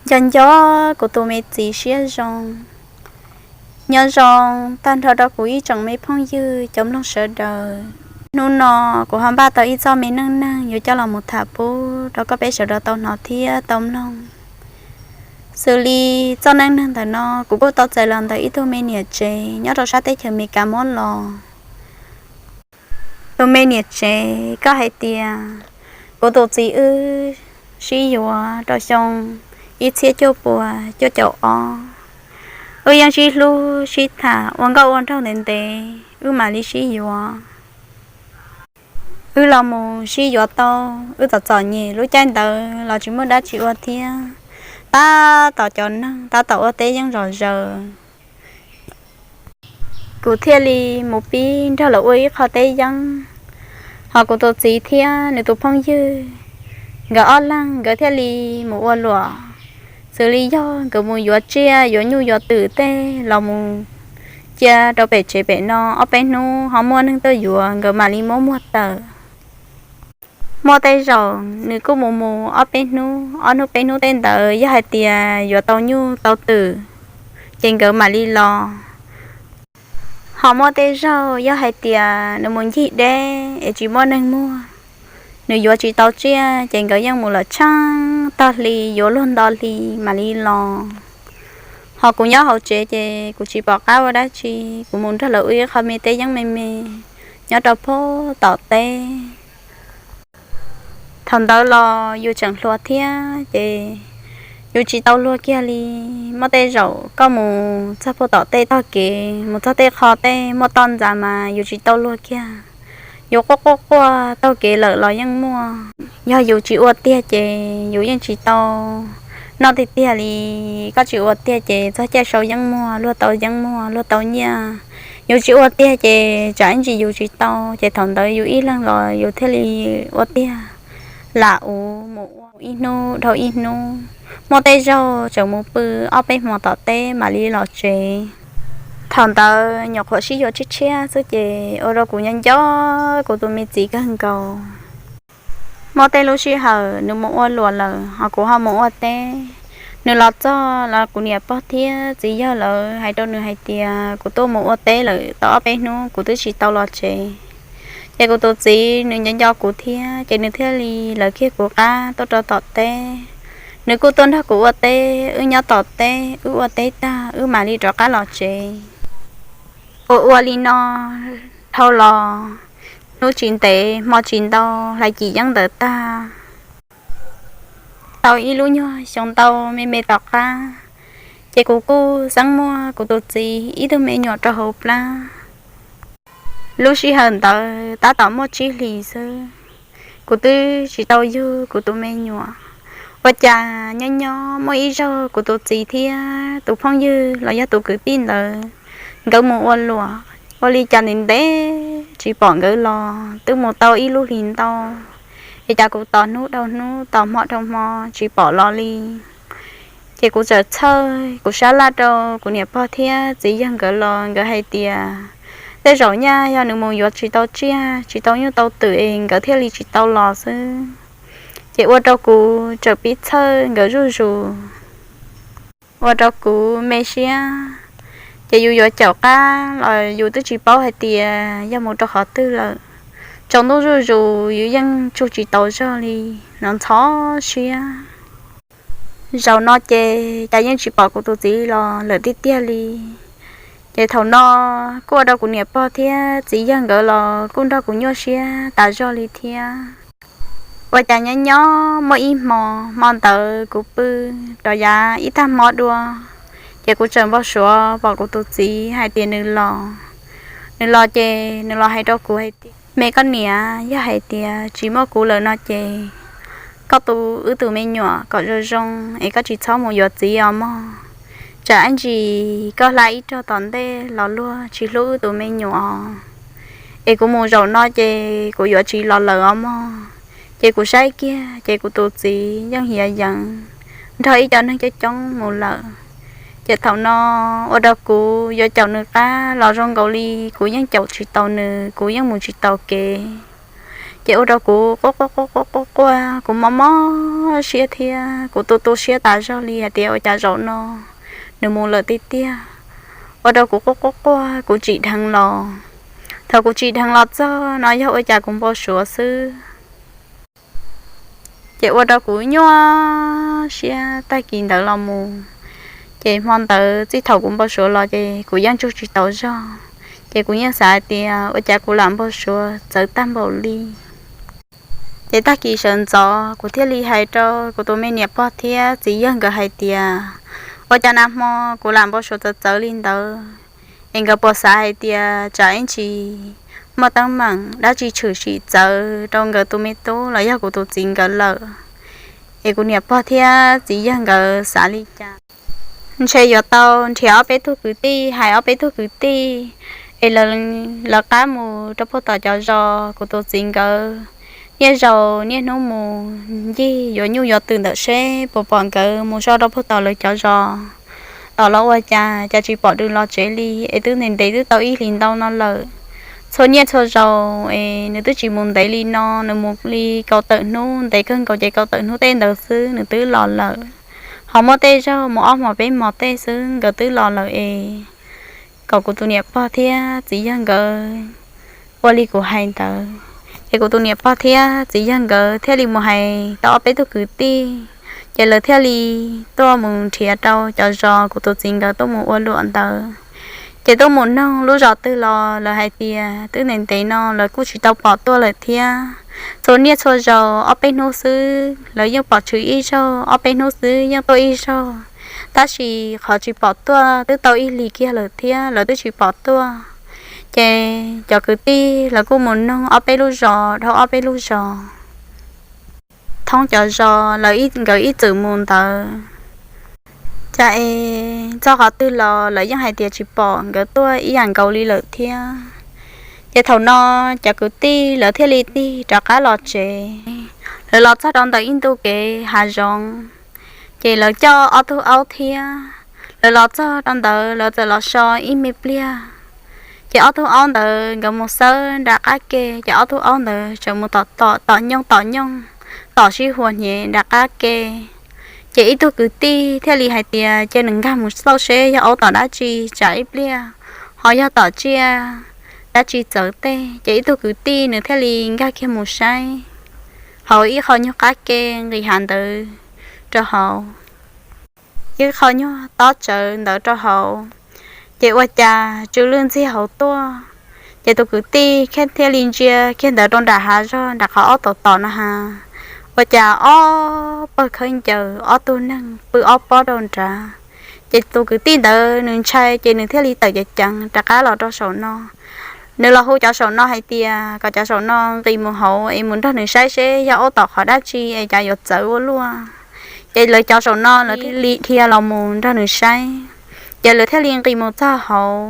Nco nco kuv tus me txiv siab zoo. Nyob zoo tag nrho rau kuv ib tsoom me phooj ywg cov mloog sawv daws. Hnub no kuv ho npaj tau ib txoj me neej neeg yuav coj los mus tham pub rau koj peb sawv daws tau hnov thiab tau mloog. Xws li txoj neej neeg ntawm no kuv kuj tau txais los ntawm ib tug me niam tsev nyob rau sab teb chaws Amelikas muab los. Tus me niam tsev koj hais tias, kuv tus txiv wb sib yuav rau xyoo ib txhiab cuaj puas cuaj caum ob. Wb yeej sib hlub sib tham ua nkauj ua nraug ntev ntev wb mam li sib yuav. Wb los mus sib yuav tau, wb txom txom nyem lub caij ntawd los tsis muaj dab tsi ua thiab. Tab tom cov neeg tab tom ua teb yeej zom zaws. Kuv thiaj li mus pib nrog lawv ua ib qho teb yeeb. Ho kuv tus txiv thiab nws tus phooj ywg, nkawd ob leeg nkawd thiaj li mus ua luam. Xws li yog nkawd mus yuav tsiaj yuav nyuj yuav twm tej los mus cia rau pem tsev pem no ob peb hnub ho muaj neeg tuaj yuav nkawd mam li muab muag tawm. Muaj tej zaum nws kuj mus mus ob peb hnub, ob hnub peb hnub tej ntawd yog hais tias yuav tau nyuj tau twm ces nkawd mam li los. Ho muaj tej zaug yog hais tias nws mus ncig deb es tsis muaj neeg muag, nws yuav tsis tau tsiaj ces nkawd yeej mus lawm tsheej tog hli yuav luag nto hli mam li los. Ho kuv nyob hauv tsev ces kuv tsis pom qab ua dab tsi, kuv mus nrog lawv ua ib qho me teb yeeb me me nyob rau pem tom teb. Thaum ntawd los yus tseem hluas thiab ces yus tsis tau luag kiag li. Muaj tej zaum koj mus txog pem tom tej tog kev mus txog tej qho tej muaj toj ntxas mas yus tsis tau luag kiag. Yus quaj quaj quaj taug kev lawm los yeej muaj. Yog yus tsis ua tiag ces yus yeej tsis tau noj tiag tiag li. Koj tsis ua tiag ces txog caij sau yeeb muag luag tau yeeb muag luag tau nyiaj. Yus tsis ua tiag ces tsam ib ntsis yus tsis tau ces thaum ntawd yus ib leeg los yus thiaj li ua tiag. Lam ua mus ua ib hnub dhau ib hnub, muaj tej zaug tseem mus pw ob peb hmo tom teb mam li los tsev. Thaum ntawd nyuam qhuav sib yuav tshiab tshiab xwb ces ua rau kuv nyob nco kuv tus me txiv kawg nkaus. Muaj tej lub sij hawm nws mus ua luam lawm ho kuv ho mus ua teb. Nws los txog los kuv niam pog thiab txiv yawg lawv hais rau nws hais tias kuv tuaj mus ua teb lawm tau ob peb hnub kuv twb tsis tau los tsev. Ces kuv tus txiv nws nco nco kuv thiab ces nws thiaj li lawv kiag kuv qab tuaj rau tom teb. Nws kuj tuaj nrog kuv ua teb, wb nyob tom teb wb ua teb tag wb mam li rov qab los tsev. Ua ua li no dhau los, hnub tsis ntev hmo tsis ntau, hlais cim yeeb ntawd tag tau ib lub nyuag xyoo ntau me me tom qab, ces kuv kuj xeeb muaj kuv tus txiv ib tug me nyuam rau hauv plab. Lub sij hawm ntawd tab tom muaj tsib hlis xwb, kuv twb tsis tau yug kuv tus me nyuam. Ua cas nyob nyob muaj ib zaug kuv tus txiv thiab tus phooj ywg los yog tus kwv tij ntawd, nkawd mus ua luam, ua li cas ntev ntev tsis pom nkawd los twb mus tau ib lub hlis ntau. Es cas kuv tos hnub dhau hnub tos hmo dhau hmo tsis pom los li. Ces kuv txawm txhawj, kuv sab laj rau kuv niam pog thiab txiv yawg nkawd los nkawd hais tias tej zaum nyaj yog nws mus yuav tsis tau tsiaj tsis tau nyuj tau twm es nkawd thiaj li tsis tau los xwb. Ces ua rau kuv txawm pib txhawj nkawd zuj zus, ua rau kuv me siab. Ces yus yuav caum qab los yus twb tsis paub hais tias yog mus rau qhov twg lawm. Tsaus ntuj zuj zus yus yeej tsuj tsis tau zog li, ntxhov siab. Zaum no ces cas yeej tsis pom kuv tus txiv los lawm tiag tiag li. Ces thaum no kuj ua rau kuv niam pog thiab txiv yawg nkawd los kuj nrog kuv nyuaj siab tas zog li thiab. Ua cas nyob nyob muaj ib hmo, hmo ntawd kuv pw rov yav ib tag hmo dua, ces kuv tseem npau suav pom kuv tus txiv hais tias nws los. Nws los ces nws los hais rau kuv hais tias, me koj niam, yog hais tias tsis muaj kuv lawm no ces koj tu wb tus me nyuam kom zoo zoo es koj tsis txhob mus yuav txiv os mog. Tsam ib ntsis koj hla ib rog tom ntej los luag tsis hlub wb tus me nyuam os. Es kuv mus zaum no ces kuv yuav tsis los lawm os mog. Ces kuv saib kiag ces kuv tus txiv yeej hiav yees nrog ib co neeg coob coob mus lawm. Ces thaum no ua rau kuv yuav caum nws qab los zoo nkaus li kuv yeej caum tsis tau nws, kuv yeej mus tsis tau kev. Ces ua rau kuv quaj quaj quaj quaj quaj quaj, kuv mob mob siab thiab kuv tu tu siab tas zog li hais tias ua cas zaum no nws mus lawm tiag tiag. Ua rau kuv quaj quaj quaj, kuv tsim dheev los. Thaum kuv tsim dheev los txog no yog ua cas kuv npau suav xwb. Ces ua rau kuv nyuaj siab tag kis ntawd los mus. Ces hmo ntawd txij thaum kuv npau suav los ces kuv yeej tsaug tsis tau zog. Ces kuv yeej xav hais tias ua cas kuv lam npau suav txawv tag npaum li. Ces tag kis sawv ntxov kuv thiaj li hais rau kuv tus me niam pog thiab txiv yawg nkawd hais tias, ua cas nag hmo kuv lam npau suav txawv txawv li ntawd, es nkawd puas xav hais tias tsam ib ntsis muaj teeb meem dab tsi tshwm sim txawv rau nkawd tus me tub los yog kuv tus txiv nkawd lawm. Es kuv niam pog thiab txiv yawg nkawd xav li cas. Ntshe yuav tau nrhiav ob peb tug kwv tij, hais ob peb tug kwv tij es lawv qab mus rau puag tom cov zos kuv tus txiv nkawd niaj zaus niaj hnub mus ncig yuav nyuj yuav twm ntawm seb puas pom nkawd mus so rau puag tom lawv cov zos. Tom los ua cas cas tsis pom nws los tsev li, es twb ntev ntev twb tau ib hlis ntau no lawm. Txhua niaj txhua zaus es nws twb tsis mus ntev li no, nws mus li kaum tawm hnub, ntev kawg nkaus ces kaum tawm hnub tej ntawd xwb nws twb los lawm. Ho muaj tej zaug mus ob hmos peb hmos tej xwb nkawd twb los lawm es kom kuv tus niam pog thiab txiv yawg nkawd ua li kuv hais ntawd. Ces kuv tus niam pog thiab txiv yawg nkawd thiaj li mus hais tau ob peb tug kwv tij, ces lawv thiaj li tuaj mus nrhiav rau cov zos kuv tus txiv nkawd tuaj mus ua luam ntawd. Ces tuaj mus noog lub zos twg los lawv hais tias twb ntev ntev no lawv kuj tsis tau pom tuaj lawm thiab. Txhua niaj txhua zaus ob peb hnub xwb lawv yeej pom tshwm ib zaug, ob peb hnub xwb yeej tuaj ib zaug, tab sis qhov tsis pom tuaj twb tau ib hlis kiag lawm thiab lawv twb tsis pom tuaj. Ces cov kwv tij lawv kuj mus noog ob peb lub zos dhau ob peb lub zos, thoob cov zos lawv nkawd ib txwm mus ntawd, cas es txog qhov twg los lawv yeej hais tias tsis pom nkawd tuaj ib yam nkaus li lawm thiab. Ces thaum no cov kwv tij lawv thiaj li tig rov qab los tsev. Lawv los txog rau ntawm ib ntu kev hav zoov, ces lawv coj ob tug aub thiab. Lawv los txog rau ntawd lawv txawm los so ib me pliag, ces ob tug aub ntawd nkawd mus xawb nram qab ke, ces ob tug aub ntawd tseem mus tom tom tom nyooj tom nyooj, tom sib huas hnyev nram qab ke. Ces ib tug kwv tij thiaj li hais tias cia nws nkag mus xauj seb yog aub tom dab tsi, tsam ib pliag ho yog tom tsiaj dab tsi txawv tej. Ces ib tug kwv tij nws thiaj li nkag kiag mus saib hauv ib qho nyuag qab ke nqis hav ntawd rau hauv, ib qho nyuag tob tsawv ntawd rau hauv. Ces ua cas tsw lwj ntxiag hauv tuaj. Ces tus kwv tij thiaj li ntsia kiag ntawd rau nram hav zog nram qhov aub tom tom no ha, ua cas ob pawg khaub ncaws ob tug neeg pw ob pob rau nrad. Ces tus kwv tij ntawd nws ntshai ces nws thiaj li tawm ceev ceev rov qab los rau saum no. Nws los hu cov saum no hais tias kom cov saum no nqis mus hauv es mus nrog nws saib seb yog aub tom qhov dab tsi es cas yuav txawv ua luaj. Ces lawv cov saum no lawv thiaj li dhia los mus nrog nws saib. Ces lawv thiaj li nqis mus txog hauv,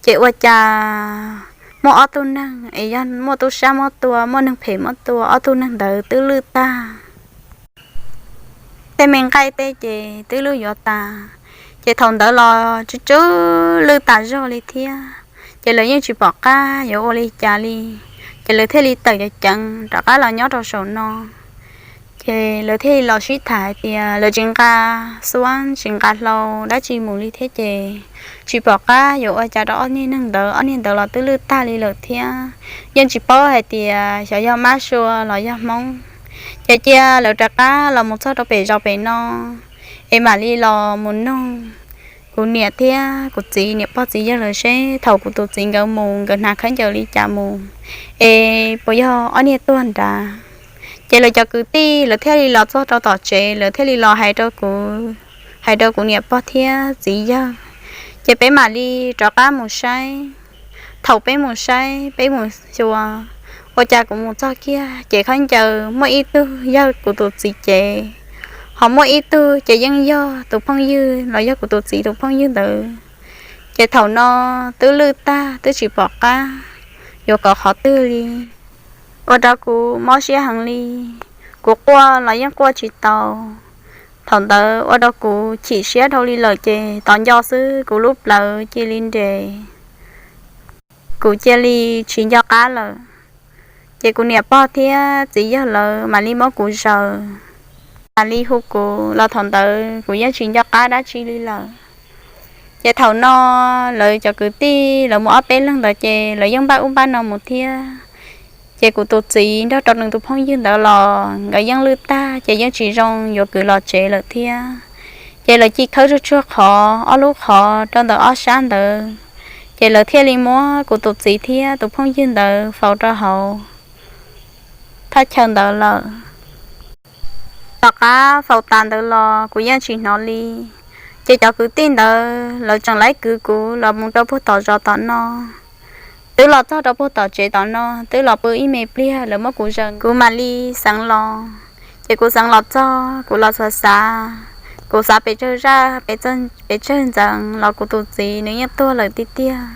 ces ua cas muaj ob tug neeg es yog muaj tub sab muab tua, muaj neeg phem muab tua, ob tug neeg ntawd twb lwj tag. Tej me nqaij tej ces twb lwj yuav tas. Ces thaum ntawd los tsw tsw lwj tas zog li thiab, ces lawv yeej tsis pom qab yuav ua li cas li. Ces lawv thiaj li tawm ceev ceev rov qab los nyob rau saum no. Ces lawv thiaj li los sib tham hais tias lawv tsis nqa xuab tsis nqa hlau dab tsi mus li thiab ces tsis pom qab yuav ua cas rau ob niag neeg ntawd, ob niag ntawd los twb lwj tag li lawm thiab. Yeej tsis paub hais tias xyov yog mab sua los yog hmoob. Ces cia lawv rov qab los mus txog rau pem zos pem no, es mam li los mus noog kuv niam thiab kuv txiv niam pog txiv yawg lawv seb thaum kuv tus txiv nkawd mus nkawd hnav khaub ncaws li cas mus, es puas yog ob niag tuag nrad. Ces lawv cov kwv tij lawv thiaj li los txog rau tom tsev, lawv thiaj li los hais rau kuv, hais rau kuv niam pog thiab txiv yawg. Ces peb mam li rov qab mus saib. Thaum peb mus saib peb mus xyuas, ua cas kuv mus txog kiag ces khaub ncaws muaj ib tug yog kuv tus txiv cev, ho muaj ib tug ces yeej yog tus phooj ywg los yog kuv tus txiv tus phooj ywg ntawd. Ces thaum no twb lwj tag twb tsis pom qab yuav kov qhov twg li, ua rau kuv mob siab heev li. Kuv quaj los yeej quaj tsis tau. Thaum ntawd ua rau kuv chim siab dhau li lawm ces tos nco xwb kuv lub plawv cia li nres, kuv cia li tsis nco qab lawm. Ces kuv niam pog thiab txiv yawg lawv mam li muab kuv zaws, mam li hu kuv los thaum ntawd kuv yeej tsis nco qab dab tsi li lawm. Ces thaum no lawv cov kwv tij lawv mus ob peb leeg ntawd ces lawv yeej npaj ub npaj no mus thiab. Ces kuv tus txiv nrog rau nws tus phooj ywg ntawd los nkawd yeej lwj tag ces yeej tsis zoo yuav kwv los tsev lawm thiab. Ces lawv cia khawb tsuag tsuag qhov ob lub qhov rau ntawm ob sab ntawd, ces lawv thiaj li muab kuv tus txiv thiab tus phooj ywg ntawd faus rau hauv thaj chaw ntawd lawm. Tom qab faus tas ntawd los kuv yeej tsis hnov li. Ces cov kwv tij ntawd lawv tseem laib kwv kuv los mus rau puag tom zos tom no. Twb los txog rau puag tom tsev tom no, twb los pw ib me pliag lawv muab kuv zaws kuv mam li xeev los. Ces kuv xeev los txog kuv los xav xav, kuv xav pes tsawg zaj pes tsawg ntxeev los kuv tus txiv nws yeej tuag lawm tiag tiag.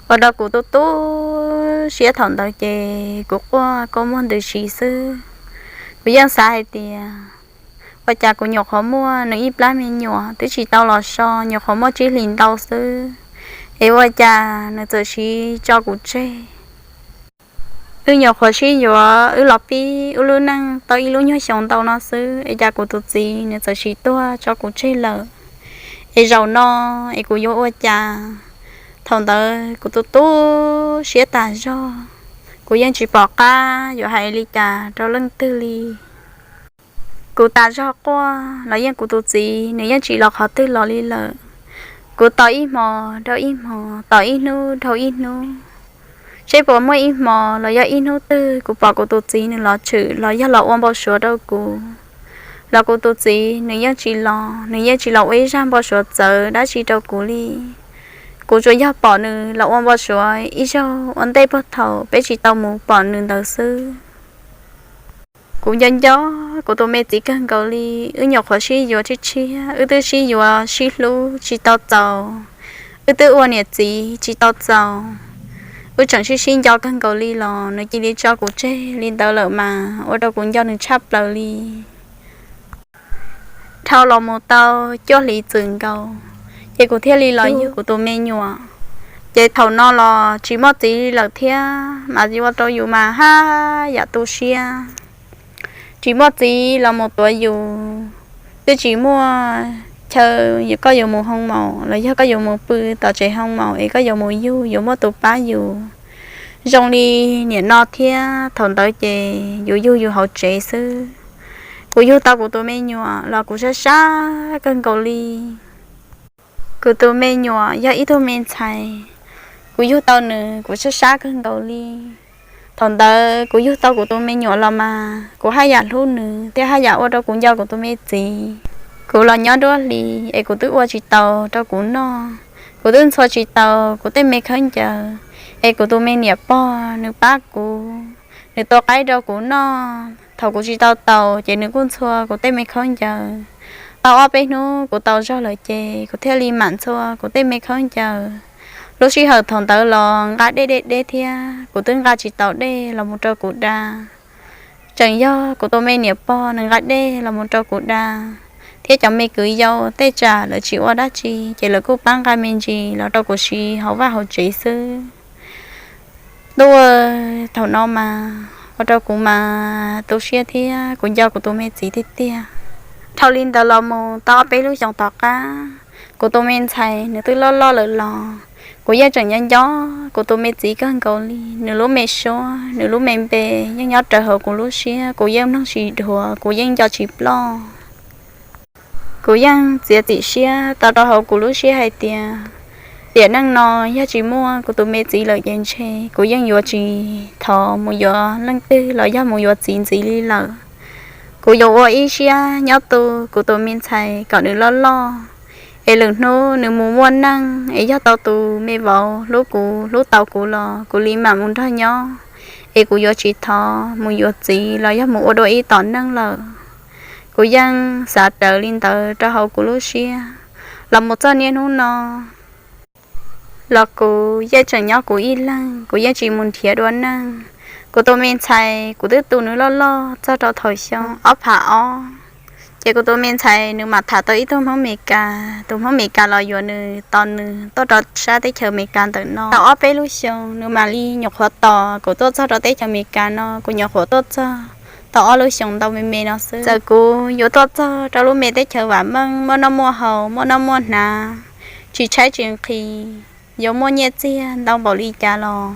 Ua rau kuv tu tu siab thaum ntawd ces kuv quaj kua muag ntws si xwb. Kuv yeej xav hais tias ua cas kuv nyuam qhuav muaj nws ib plab me nyuam twb tsis tau los so, nyuam qhuav muaj tsib hlis ntau xwb, es ua cas nws txawm siv tso kuv tseg. Wb nyuam qhuav sib yuav wb los pib wb lub neej tau ib lub nyuag xyoo ntau no xwb es cas kuv tus txiv nws txawm siv tuag tso kuv tseg lawm. Es zaum no es kuv yuav ua cas? Thaum ntawd kuv tu tu siab tas zog, kuv yeej tsis pom qab yuav hais li cas rau leej twg li. Kuv tas zog quaj los yeej kuv tus txiv nws yeej tsis los qhov twg los li lawm. Kuv tos ib hmos dhau ib hmos, tos ib hnub dhau ib hnub, seb puas muaj ib hmos los yog ib hnub twg kuv pom kuv tus txiv nws los tshwm los yog los ua npau suav rau kuv. Los kuv tus txiv nws yeej tsis los, nws yeej tsis los ua ib zaj npau suav txawv dab tsi rau kuv li. Kuv tsuas yog pom nws los ua npau suav ib zaug ua ntej puag thaum peb tsis tau mus pom nws ntawd xwb. Kuv nco nco kuv tus me txiv kawg nkaus li. Wb nyuam qhuav sib yuav tshiab tshiab, wb twb sib yuav sib hlub tsis tau txaus, wb twb ua niam txiv tsis tau txaus, wb tseem sib sib nco kawg nkaus li los nws cia li tso kuv tseg li ntawd lawm mas ua rau kuv nco nws tshaj plaws li. Dhau los mus tau cuaj hlis txwm nkaus, ces kuv thiaj li los yug kuv tus me nyuam. Ces thaum no los tsis muaj txiv lawm thiab mas ua rau yus mas haj yam tu siab. Tsis muaj txiv los mus tuav yus, twb tsis muaj chaw koj yuav mus hoo maum los yog koj yuav mus pw tom tsev hoo maum es koj yuav mus yug yuav muaj tus pab yus. Zoo li niam no thiab thaum ntawd ces yus yug yus hauv tsev xwb. Kuv yug tau kuv tus me nyuam los kuv sab sab kawg nkaus li. Kuv tus me nyuam yog ib tug me ntxhais, kuv yug tau nws kuv sab sab kawg nkaus li. Thaum ntawd kuv yug tau kuv tus me nyuam los mas kuv haj yam hlub nws thiab haj yam ua rau kuv nco kuv tus me txiv. Kuv los nyob duab hli es kuv twb ua tsis tau rau kuv noj, kuv twb ntxhua tsis tau kuv tej me khaub ncaws, es kuv tus me niam pog nws pab kuv, nws tua qaib rau kuv noj. Thaum kuv tsis tau taus ces nws kuj ntxhua kuv tej me khaub ncaws. Tau ob peb hnub kuv tau zog lawm ces kuv thiaj li mam ntxhua kuv tej me khaub ncaws. Lub sij hawm thaum ntawd los nqa dej deb deb thiab kuv twb nqa tsis tau dej los mus rau kuv da. Tseem yog kuv tus me niam pog nws nqa dej los mus rau kuv da, thiab cov me kwv yau tej tsam lawv tsis ua dab tsi ces lawv kuj pab nqa me ntsis los rau kuv siv hauv vaj hauv tsev xwb. Ntuj, thaum no mas ua rau kuv mas tu siab thiab kuv nco kuv tus me txiv tiag tiag. Dhau li ntawd los mus tau ob peb lub xyoos tom qab, kuv tus me ntxhais nws twb loj loj lawm los kuv yeej tseem nco nco kuv tus me txiv kawg nkaus li. Nws lub me suab, nws lub me npe yeej nyob rawv hauv kuv lub siab, kuv yeej mloog tsis dhuav, kuv yeej nco tsis ploj. Kuv yeej txiav txim siab tau rau hauv kuv lub siab hais tias tiam neej no yog tsis muaj kuv tus me txiv lawm ces ntshe kuv yeej yuav tsis thov mus yuav leej twg los yog mus yuav txiv ntxiv li lawm. Kuv yuav ua ib siab nyob tu kuv tus me ntxhais kom nws loj loj, es lwm hnub nws mus muaj neej es yog tau tus me vauv hlub kuv hlub tau kuv los kuv li mam mus nrog nyob, es kuv yuav tsis thov mus yuav txiv los yog mus ua dua ib tom neej lawm. Kuv yeej xav rawv li ntawd rau hauv kuv lub siab los mus txog niaj hnub no. Los kuv yeej tseem nyob kuv ib leeg, kuv yeej tsis mus nrhiav dua neej. Kuv tus me ntxhais kuv twb tu nws loj loj txog rau thaum xyoo ob phav ob, Ces kuv tus me ntxhais nws mam tham tau ib tug Hmoob Amelikas, tus Hmoob Amelikas los yuav nws, tos nws tuaj rau sab teb chaws Amelikas ntawm no. Tau ob peb lub xyoo nws mam li nyuam qhuav tos kuv tuaj txog rau teb chaws Amelikas no, kuv nyuam qhuav tuaj txog tau ob lub xyoos ntau me me no xwb. Txawm kuv yuav tuaj txog rau lub me teb chaws vam meej, muaj noj muaj haus, muaj noj muaj hnav, tsis tshaib tsis nqhis, yuav muaj nyiaj txiag ntau npaum li cas los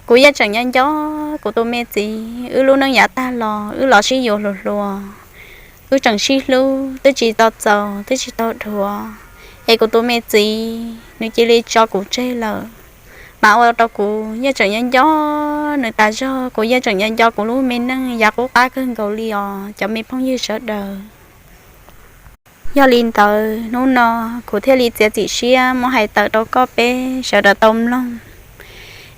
kuv yeej tseem nyob nco kuv tus me txiv. Wb lub neej yav tag los wb los sib yuav hluas hluas, wb tseem sib hlub, twb tsis tau txaus twb tsis tau dhuav, es kuv tus me txiv nws cia li tso kuv tseg lawm. Mas ua rau kuv yeej tseem nyob nco nws tas zog, kuv yeej tseem nyob nco kuv lub me neej yav qub qab kawg nkaus li os cov me phooj ywg sawv daws. Yog li ntawd hnub no kuv thiaj li txiav txim siab muab hais tawm rau koj peb sawv daws tau mloog.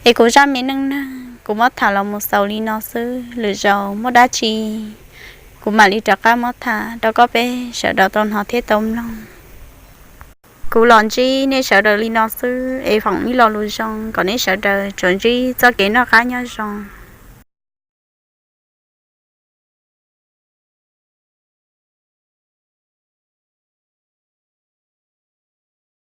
Es kuv zaj me neej neeg kuv muab tham los mus xaus li no xwb, lwm zaus muaj dab tsi kuv mam li rov qab muab tham rau koj peb sawv daws tau hnov thiab tau mloog. Kuv los ntsib nej sawv daws li no xwb es foom ib lo lus zoo kom nej sawv daws tsuas ntsib txoj kev noj qab nyob zoo.